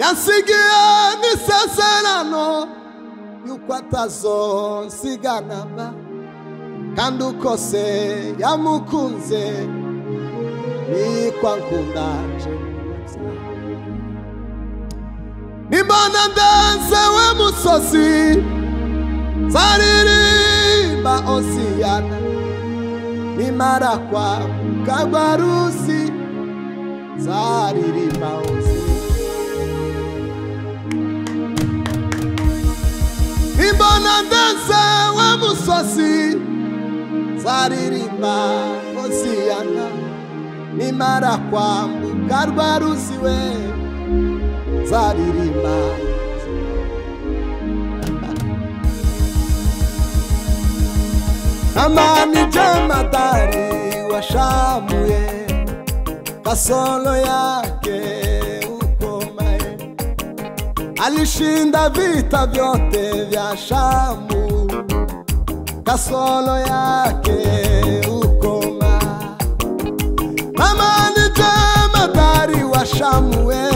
Yansigiye n'isezerano yuko atazonsiganana, kandi uko se yamukunze niko ankunda. Nimbona ndenze we musozi nzaririmba Hosiyana, nimara kwambuka rwa ruzi nzaririmba Hosiyana. Nimbona ndenze we musozi nzaririmba Hosiyana, nimara kwambuka rwa ruzi we nzaririmba. Amani jemadari washamuye kasolo yake ukomae, alishinda vita vyote vya Shamu, kasolo yake ukoma. Amani jemadari washamuye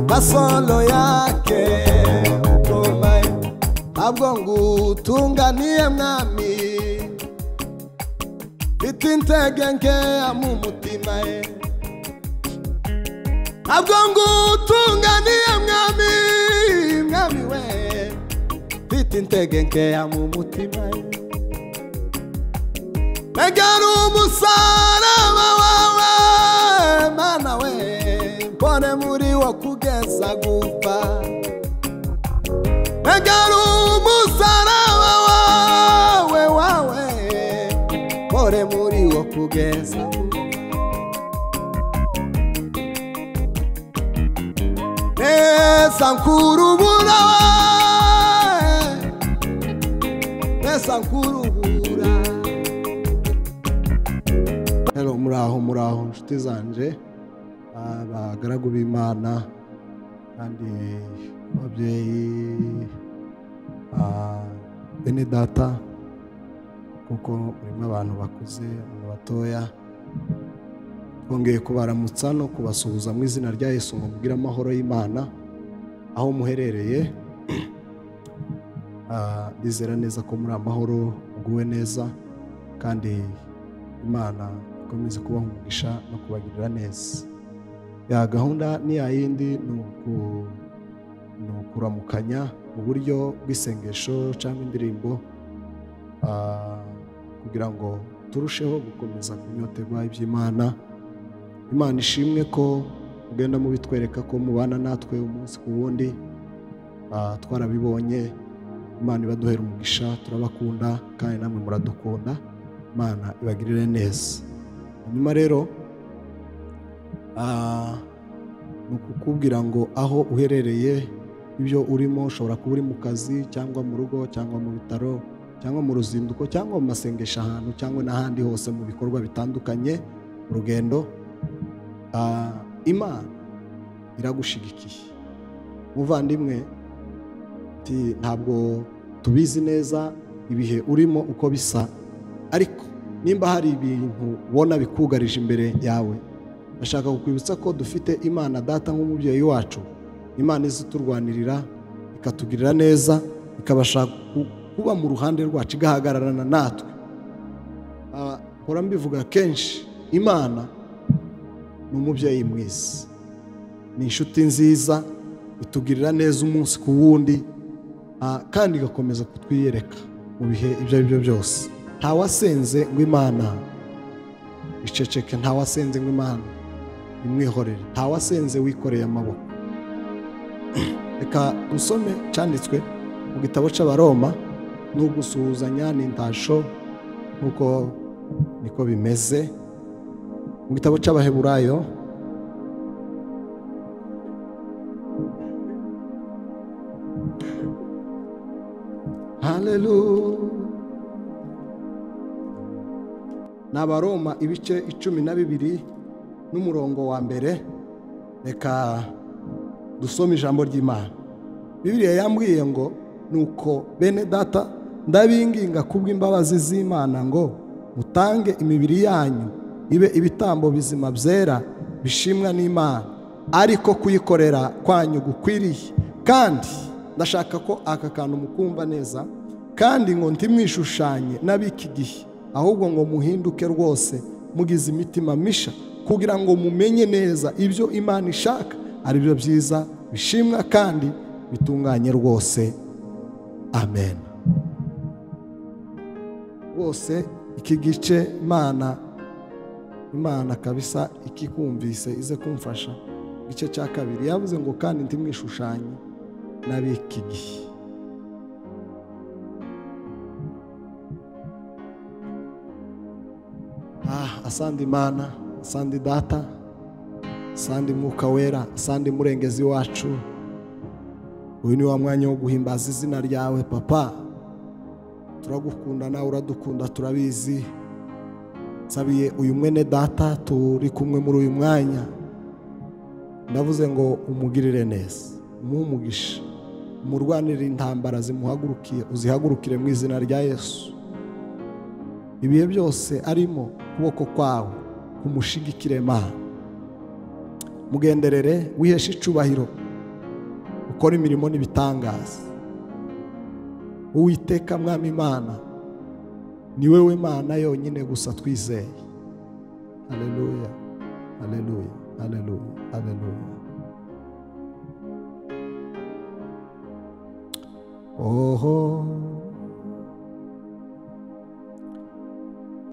kasolo yake ukomae, ntabwo ngutunganiye mwami, mfite intege nkeya mu mutima ye. Ntabwo ngutunganiye mwami, mwami we, mfite intege nkeya mu mutima ye. Megera umusaraba wawe mana we, mpore muri wo kugeza gupfa. Megera umusaraba wawe wawe, mpore muri wo kugeza gupfa. Neza nkurubura we, neza nkurubura. Hello, muraho muraho nshuti zanje, abagaragu b'Imana kandi ababyeyi, bene data, kuko murimo abantu bakuze, abantu batoya. Twongeye kubaramutsa no kubasuhuza mu izina rya Yesu ngo mugire amahoro y'Imana aho muherereye. Ndizera neza ko muri amahoro, muguwe neza, kandi Imana ikomeze kubaha umugisha no kubagirira neza. Ya gahunda ni ya yindi, ni ukuramukanya mu buryo bw'isengesho cyangwa indirimbo, kugira ngo turusheho gukomeza kunyoterwa iby'Imana. Imana ishimwe ko mugenda mubitwereka ko mubana natwe umunsi ku wundi. Twarabibonye. Imana ibaduhera umugisha, turabakunda kandi namwe muradukunda. Imana ibagirire neza. Nyuma rero ni ukukubwira ngo aho uherereye, ibyo urimo, ushobora kuba uri mu kazi cyangwa mu rugo cyangwa mu bitaro cyangwa mu ruzinduko cyangwa mu masengesho ahantu cyangwa n'ahandi hose mu bikorwa bitandukanye, mu rugendo, Imana iragushigikiye. Muvandimwe, ntabwo tubizi neza ibihe urimo uko bisa, ariko nimba hari ibintu ubona bikugarije imbere yawe, ndashaka kukwibutsa ko dufite Imana data nk'umubyeyi wacu. Imana iziturwanirira, ikatugirira neza, ikabasha kuba mu ruhande rwacu, igahagararana natwe. Mpora mbivuga kenshi, Imana ni umubyeyi mwiza, ni inshuti nziza, itugirira neza umunsi ku wundi, kandi igakomeza kutwiyereka mu bihe ibyo ari byo byose. Ntawasenze ngo Imana iceceke, ntawasenze ngo Imana imwihorere, ntawasenze wikoreye amaboko. Reka dusome cyanditswe mu gitabo cy'Abaroma, n'ugusuhuzanya n'intasho nkuko niko bimeze. Mu gitabo cy'Abaheburayo Haleluya. N'Abaroma ibice 12 n'umurongo wa mbere. Reka dusome ijambo ry'Imana. Bibiliya yambwiye ngo nuko bene data ndabinginga kubw'imbabazi z'Imana ngo mutange imibiri yanyu ibe ibitambo bizima byera bishimwa n'Imana, ariko kuyikorera kwanyu gukwiriye. Kandi ndashaka ko aka kantu mukumva neza, kandi ngo ntimwishushanye n'ab'iki gihe, ahubwo ngo muhinduke rwose mugize imitima misha, kugira ngo mumenye neza ibyo Imana ishaka ari byo byiza bishimwa kandi bitunganye rwose. Amen. Rwose iki gice Imana kabisa ikikumvise ize kumfasha. Igice cya kabiri yavuze ngo kandi ntimwishushanye n'ab'iki gihe. Asandi Imana, asandi Data, asandi Mwuka Wera, asandi Murengezi wacu. Uyu ni wa mwanya wo guhimbaza izina ryawe Papa. Turagukunda nawe uradukunda, turabizi. Nsabiye uyu mwene Data turi kumwe muri uyu mwanya, ndavuze ngo umugirire neza, umuhe umugisha, umurwanire intambara zimuhagurukiye, uzihagurukire mu izina rya Yesu. Ibihe byose arimo ukuboko kwawe kumushigikire Mana, mugenderere, wiheshe icubahiro, ukora imirimo n'ibitangaza. Uwiteka Mwami Imana, ni wewe Mana yonyine gusa twizeye. Haleluya, haleluya, haleluya, haleluya. Oho,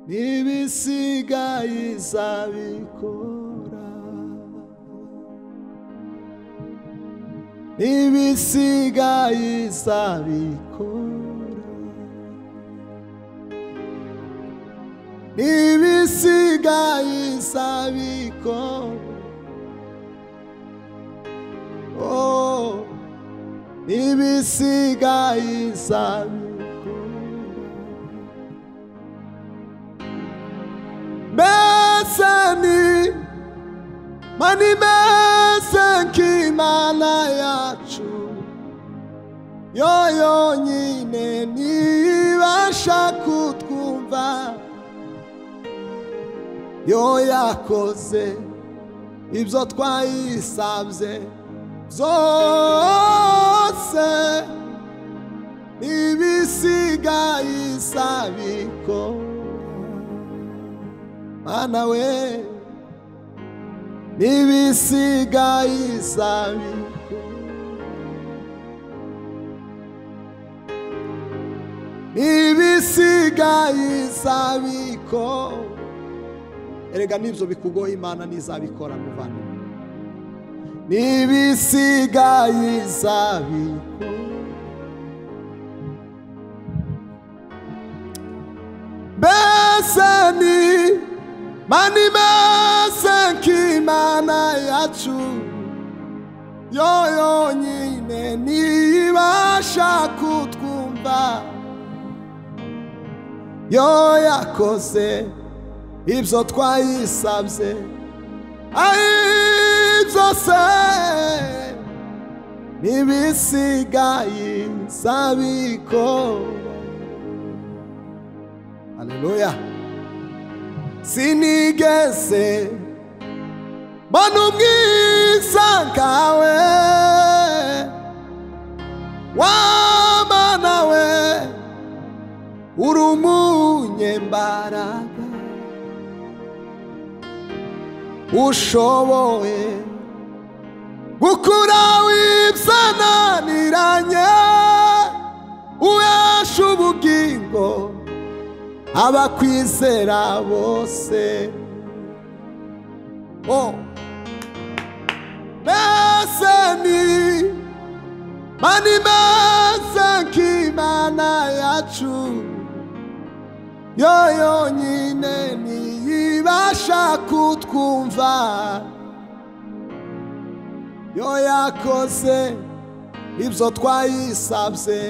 n'ibisigaye izabikora, n'ibisigaye izabikora, n'ibisigaye izabikora, oh, n'ibisigaye izabikora. Mbese ni mani mese nk'Imana yacu yo yonyine nibasha kutwumva, yo yakoze ibyo twayisabye byose, n'ibisigaye izabikora. Mana we, n'ibisigaye izabikora, n'ibisigaye izabikora. Erega n'ibyo bikugoye Imana nizabikora muvandimwe. N'ibisigaye izabikora. Mbese ni mani mese nk'Imana yacu yo yonyine nibasha kutwumva, yo yakoze ibyo twayisabye, ai byose n'ibisigaye izabikora. Haleluya. Sinigeze mbona umwiza nkawe, wa Mana we, uri umunyembaraga, ushoboye gukura ibyananiranye, uhesha ubugingo abakwizera bose. Oh, mbese ni mani mese nk'Imana yacu yo yonyine niyibasha kutwumva, yo yakoze ibyo twayisabye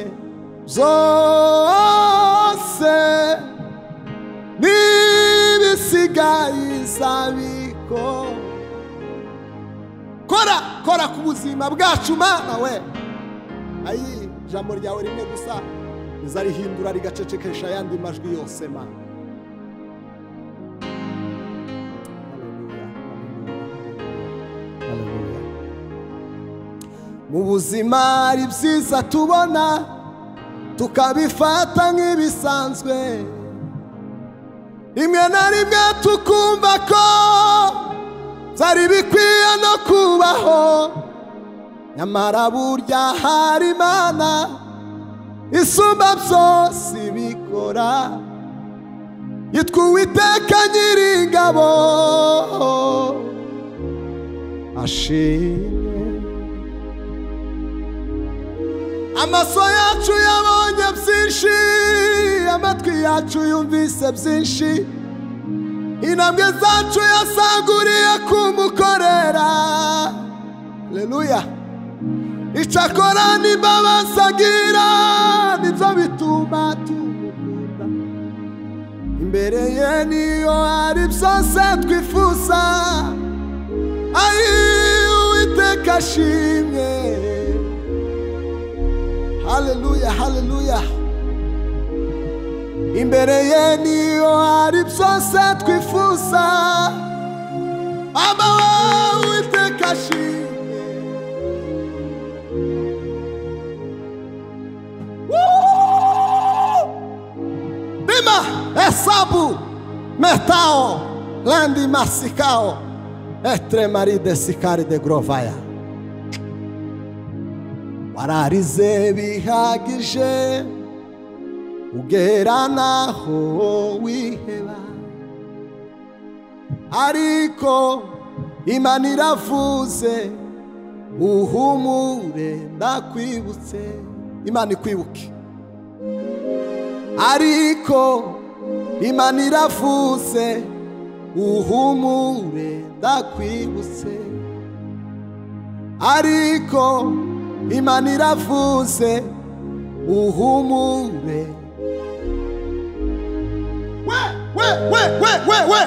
byose, n'ibisigaye izabikora. Kora, kora ku buzima bwacu Mana we. Ayi, ijambo ryawe rimwe gusa rizarihindura rigacecekesha ayandi majwi yose Mana. Haleluya, haleluya, haleluya. Mu buzima ari byiza tubona tukabifata nk'ibisanzwe, rimwe na rimwe tukumva ko byari bikwiye no kubaho, nyamara burya hari Imana isumba byose ibikora, yitwa Uwiteka Nyiringabo ashimwe. Amaso yacu yabonye byinshi, amatwi yacu yumvise byinshi, intambwe zacu yasaguriye kumukorera. Haleluya. Icyakora n'imbabazi agira nibyo bituma tumukunda, imbere ye niyo hari byose twifuza. Ayi Uwiteka ashimwe. Haleluya, haleluya. Imbere ye niyo hari byose twifuza. Aba Uwiteka ashimwe. Bima esabu metao landi masikao etre maride sikari de grovaya. Wararize bihagije ugera naho wiheba, ariko Imana iravuze uhumure ndakwibutse. Imana ikwibuke. Ariko Imana iravuze uhumure ndakwibutse. Ariko Imana iravuze uhumure. We we we we we we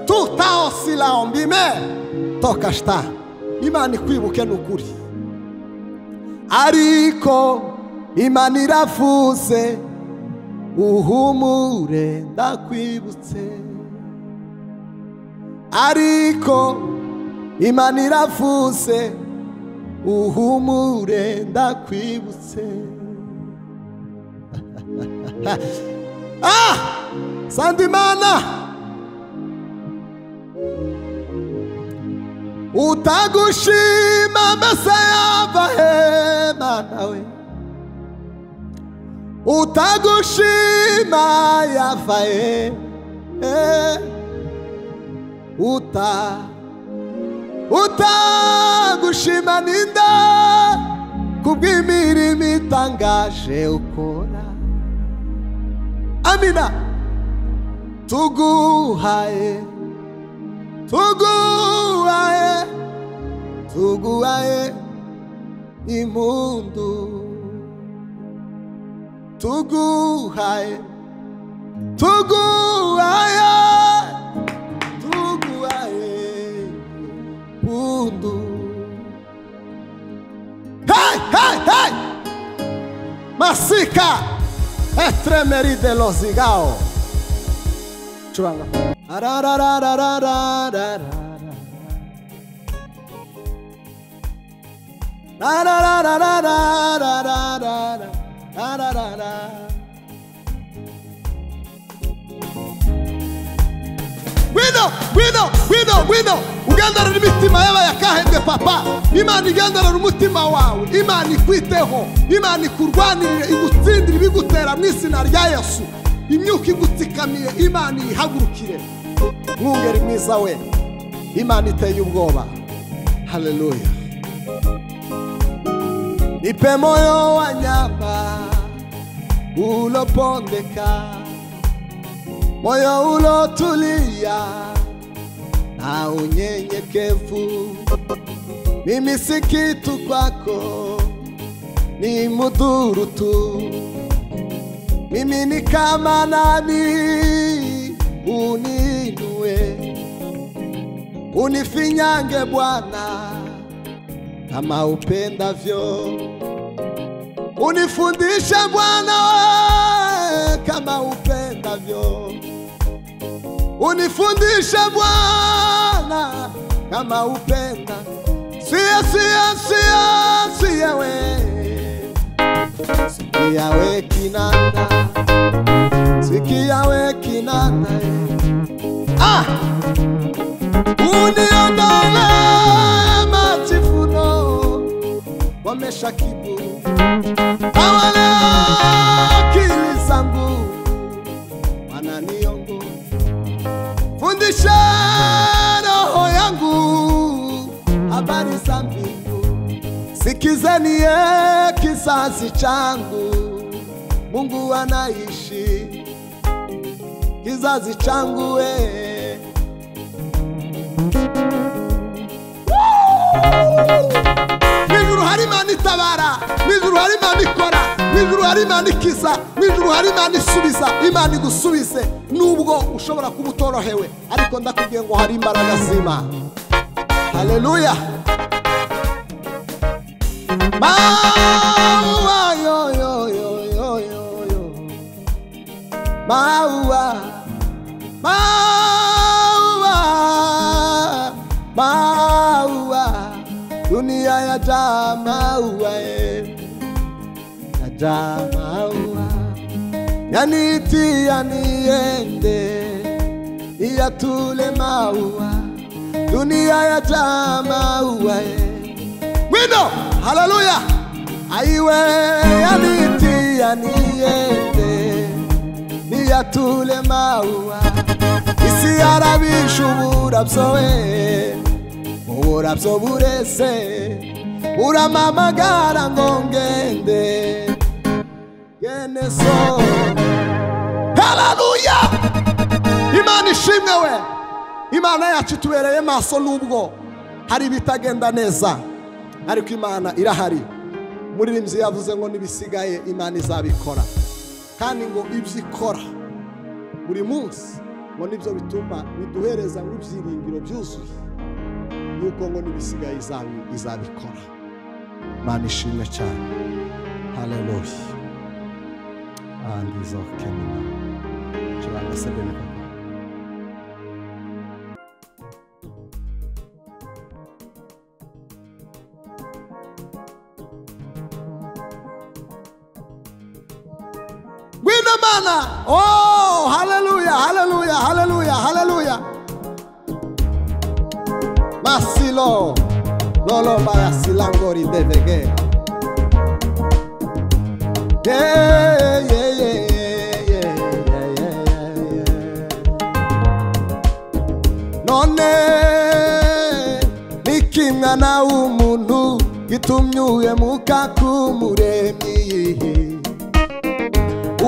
tutao silaombime tokashta. Imana ikwibuke nukuri. Ariko Imana iravuze uhumure ndakwibutse. Ariko Imana iravuze uhumure ndakwibutse. Ah! Sandimana utagushima mbese yava he Mana we, utagushima yava he, utagushima ninda kubw'imirimo itangaje ukora. Amina. Tuguhaye, tuguhaye, tuguhaye impundu. Tuguhaye, tuguhaye, tuguhaye impundu. Hey, hey, hey! Masika etremeri de los igao. Curanga. Ararararararara. Ararararararara. Ararara. Wino, wino, wino, wino. Ugandarira imitima y'abayakahembwe papa. Imana igandarira umutima wawe. Imana ikwiteho. Imana ikurwanirire, igutsindire ibigutera mu izina rya Yesu. Imyuka igutsikamiye Imana ihagurukire. Mwungeri mwiza we, Imana iteye ubwoba. Haleluya. Nipe moyo wa nyama ulopondeka, moyo ulotulia na unyenyekevu. Mimi si kitu kwako, ni mudhuru tu. Mimi ni kama nani, uniinue, unifinyange Bwana kama upendavyo. Unifundishe Bwana kama upendavyo. Unifundishe Bwana kama upenda. Sia, sia, sia. kinanda, sikia we kinanda. Ah, uniondole majivuno, wamesha kiburi, tawala akili zangu, wananiongo. Fundisha roho yangu habari za mbingu, sikizeni ye kizazi changu, Mungu anaishi kizazi changu we. Mwijuru hari Imana itabara, mwijuru hari Imana ikora, mwijuru hari Imana ikiza, mwijuru hari Imana isubiza. Imana igusubize nubwo ushobora kuba utorohewe, ariko ndakubwiye ngo hari imbaraga z'Imana. Haleluya. Maua yo yo yo yo yo yo, maua maua maua, dunia yajaa maua, yajaa maua, yanitia niende iyatule maua, dunia yajaa maua. Wino, haleluya. Aiwe yanitia niende niyatule maua, isi yarabisha uburabyo we, uburabyo burese uramamagara ngo ngende geneso. Haleluya. Imana ishimwe we. Imana yacu itubereye maso nubwo hari ibitagenda neza, ariko Imana irahari. Muririmbyi yavuze ngo nibisigaye Imana izabikora, kandi ngo ibyo ikora buri munsi ngo nibyo bituma biduhereza ngo ibyiringiro byuzuye, yuko ngo nibisigaye izabikora. Imana ishimwe cyane. Haleluya. Andizo kenina chibanga sebene papa. Ngwino mana. Oh, haleluya, haleluya, haleluya, haleluya. Masilo lolo baya silangori devege. Yeah, yeah, yeah, yeah, yeah, yeah. None nikimwana w'umuntu gitumye mukakumuremyi,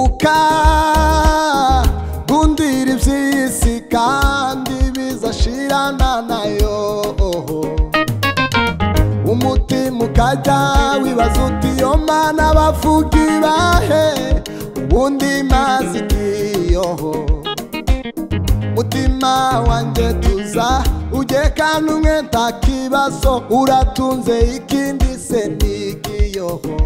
ukagundira iby'isi kandi bizashirana nayo. Umutima ukajya wibaza uti yo mana bavuga ibahe, ubundi mazi ikiyoho. Mutima wanjye tuza ujye kandi umwe nta kibazo, uratunze ikindi se n'ikiyoho.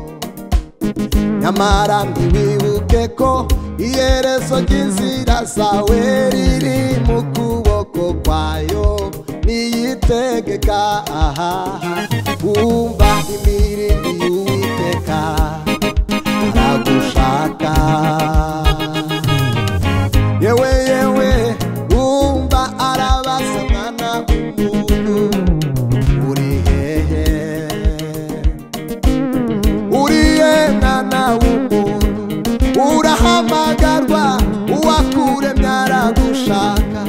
Nyamara ntiwibuke ko iherezo ry'inzira zawe riri mu kuboko kwayo, niyitegeka. Aha, wumva imirindi y'Uwiteka aragushaka. Yewe yewe, wumva arabaza mwana w'umuntu, uri hehe? Uri he mwana w'umuntu? Urahamagarwa, uwakuremye aragushaka,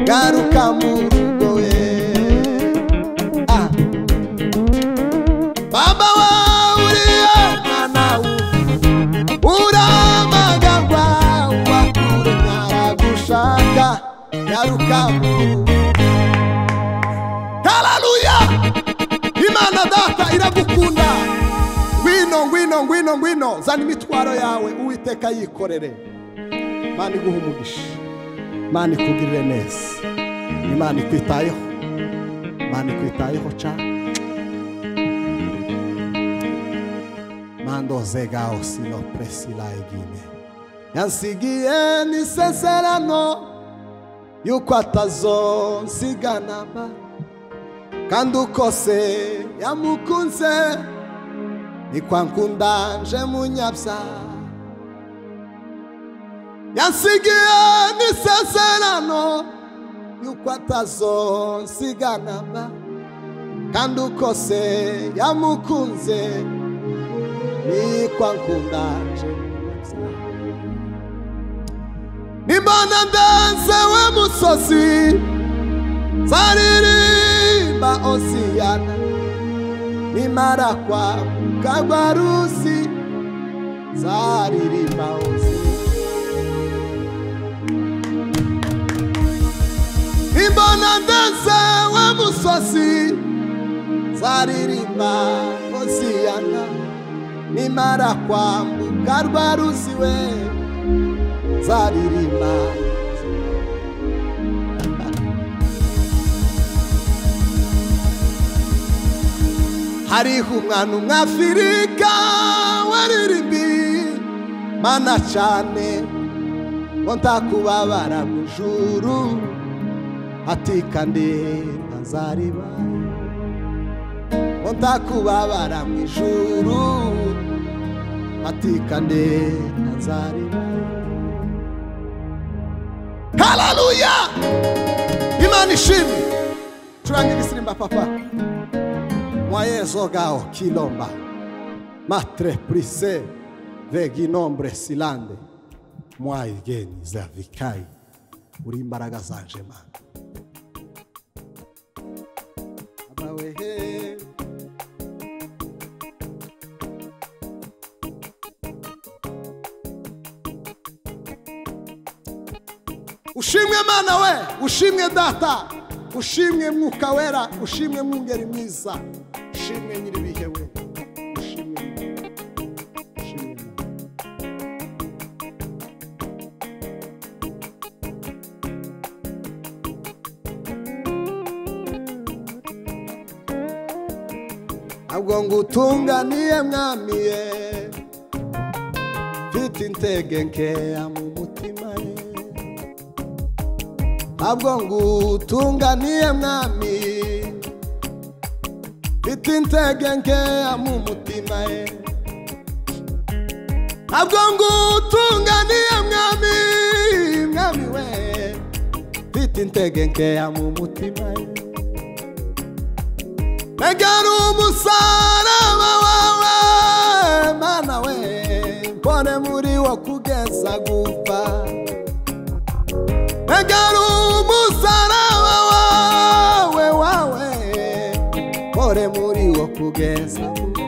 garuka mu rugo we. Ah. Baba wawe uri he mwana w'umuntu? Urahamagarwa, uwakuremye aragushaka, garuka mu rugo. Haleluya. Imana data iragukunda. Ngwino, ngwino, ngwino, ngwino, zana imitwaro yawe Uwiteka yikorere. Imana iguhe umugisha, Imana ikugirire neza, Imana ikwitayeho, Imana ikwitayeho cyane. Mando zegao silo presila egine, yansigiye n'isezerano yuko atazonsiganaba, kandi uko se yamukunze nikwankunda nje munyabyaha. Yansigiye n'isezerano yuko atazonsiganana kandi uko se yamukunze niko ankunda. Nimbona ndenze we musozi nzaririmba Hosiyana, nimara kwambuka rwa ruzi nzaririmba Hosiyana. Nimbona ndenze we musozi nzaririmba Hosiyana, nimara kwambuka rwa ruzi we nzaririmba. Hariho umwana umwafurika waririmbi mana cyane ngo ntakubabara mu ijuru ati kandi ntazariba, ngo ntakubabara mu ijuru ati kandi ntazariba. Haleluya! Imana ishimwe. Curanga ibisirimba papa. Mwayezo gao kilomba matre prise veginombre silande mwaigeni zavikai uri imbaraga zanje mana. Abawehe ushimwe mana we, ushimwe data, ushimwe mwuka wera, ushimwe mwungeri mwiza, ushimwe nyiribihe we, ushimwe, ushimwe. Ntabwo ngutunganiye mwamiye, mfite intege nkeya mu mutima ye. Ntabwo ngutunganiye mwami, mfite intege nkeya mu mutima ye. Ntabwo ngutunganiye mwami, mwami we, mfite intege nkeya mu mutima ye. Negera umusaraba wawe mana we, mbone muri wo kugeza gupfa. Negera umusaraba wawe wawe, mbone muri wo kugeza gupfa.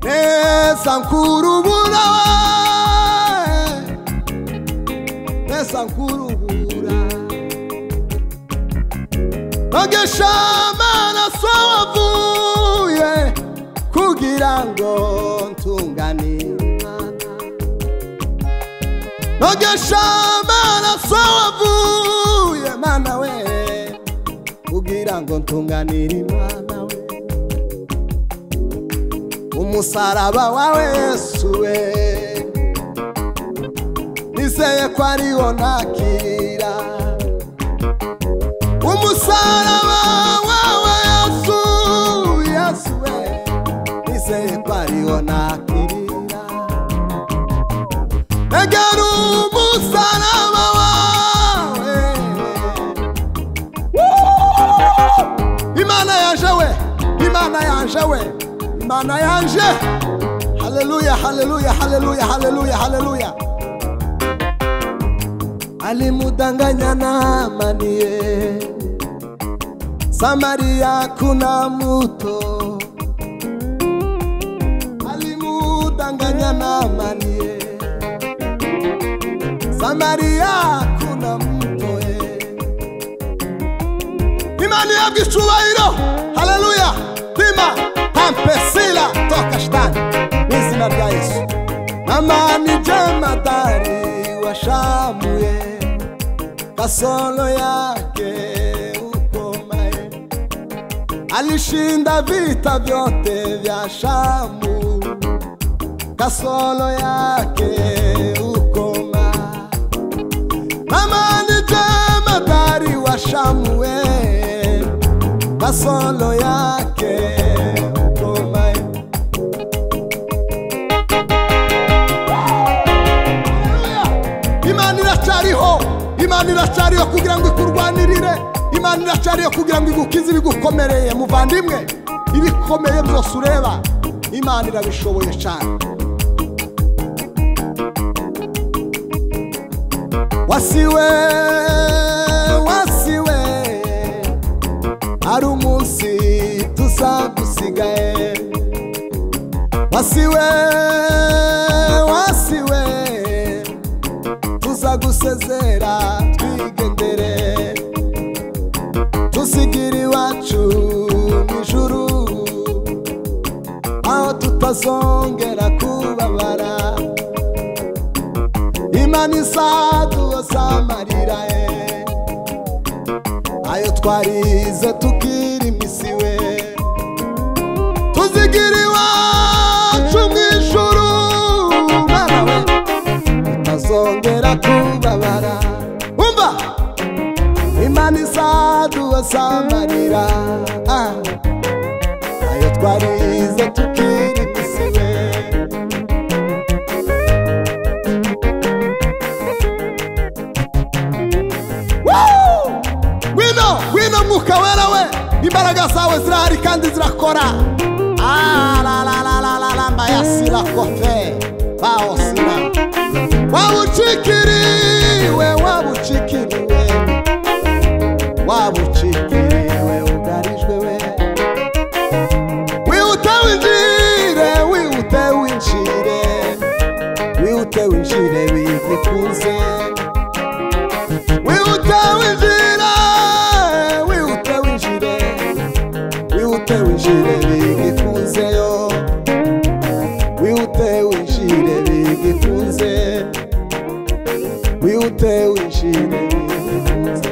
Neza nkurubura we, neza nkurubura. Nogesha amaraso wavuye kugira ngo ntunganire Imana. Nogesha amaraso wavuye mana we, kugira ngo ntunganire Imana we. Umusaraba wawe Yesu we, nizeye ko ariwo nakira. Umusaraba wawe Yesu, Yesu we, nizeye ko ariwo nakirira. Egera umusaraba wawe. Imana yanje we, Imana yanje we, Imana yanje. Haleluya, haleluya, haleluya, haleluya, haleluya. Alimudanganya na amanie, Samaria kuna muto. Alimudanganya na amanie, Samaria kuna muto. Imani yabwi icubahiro. Haleluya. Pima tampesila toka shtani mw'izina rya Yesu. Mama ni jemadari wa Shamu ye, kasolo yake ukomae. Alishinda vita vyote vya Shamu, kasolo yake ukoma. Mama ni jemadari wa Shamu we, kasolo yake ukomae. Imana iracariyo kugira ngo ikurwanirire. Imana iracariyo kugira ngo igukize ibigukomereye muvandimwe. Ibikomeye byose ureba Imana irabishoboye cyane. Wasiwe, wasiwe, hari umunsi tuzagusigaye. Wasiwe, wasiwe, tuzagusezera twigendere. Tusigira iwacu mw'ijuru, aho tutazongera kubabara. Imana izaduhoza amarira ye, ayo twarize tukiri imisiwe. Tuzigira iwacu mw'ijuru, mwana we, tutazongera kubabara. Umva, Imana izaduhoza amarira, ayo twarize tukiri imisiwe. Wino mwuka wera we, imbaraga zawe zirahari kandi zirakora. La la la la la la mayasira kofe baosina. Wabuchikiriwe, wabuchikiriwe, wabuchikiriwe ugarijwe we. Wihute winjire, wihute winjire, wihute winjire bigikunze. Wihute winjire, wihute winjire, wihute winjire bigikunze yo. Wihute winjire bigikunze, wihute winjire bigikunze.